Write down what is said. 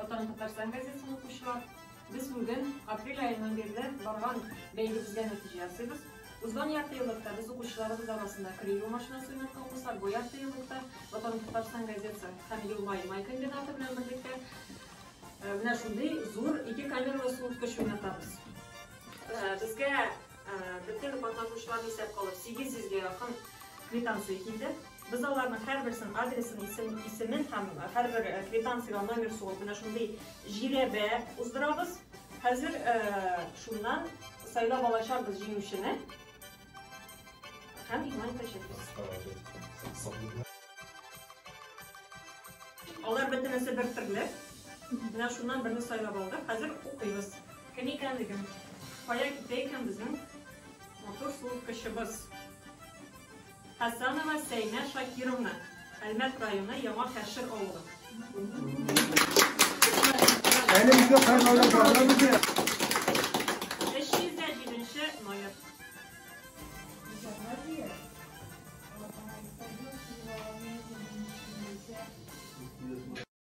Ватаным Татарстан газетасын укучылар! Без бүген апрель аеннан бирле барган бәйгебезгә нәтиҗә ясыйбыз. Узган ярты еллыкта без укучыларыбыз арасында кер юу машинасы уйнаткан булсак, бу ярты еллыкта Ватаным Татарстан газетасы һәм Елмай май комбинаты белән берлектә менә шундый зур ике камералы суыткыч уйнатабыз. Безгә бөтен катнашучыларны исәпкә алып 800 гә якын квитанция килде. Без аларның һәрберсен адресын, исем, исемен һәм һәрбер квитанциягә номер сугып, менә шундый жирәбә уздырабыз. Хәзер шуннан сайлап алачакбыз җиңүчене һәм игълан итәчәкбез. Алар бөтенесе бер төрле. Менә шуннан берне сайлап алдык. Хәзер укыйбыз. Кем икәнлеген, кая китә икән безнең матур суыткычыбыз. Хәсәнова Сәймә Шакировна, Әлмәт районы, Яңа Кәшер авылы. Әле безгә кайгылар бар.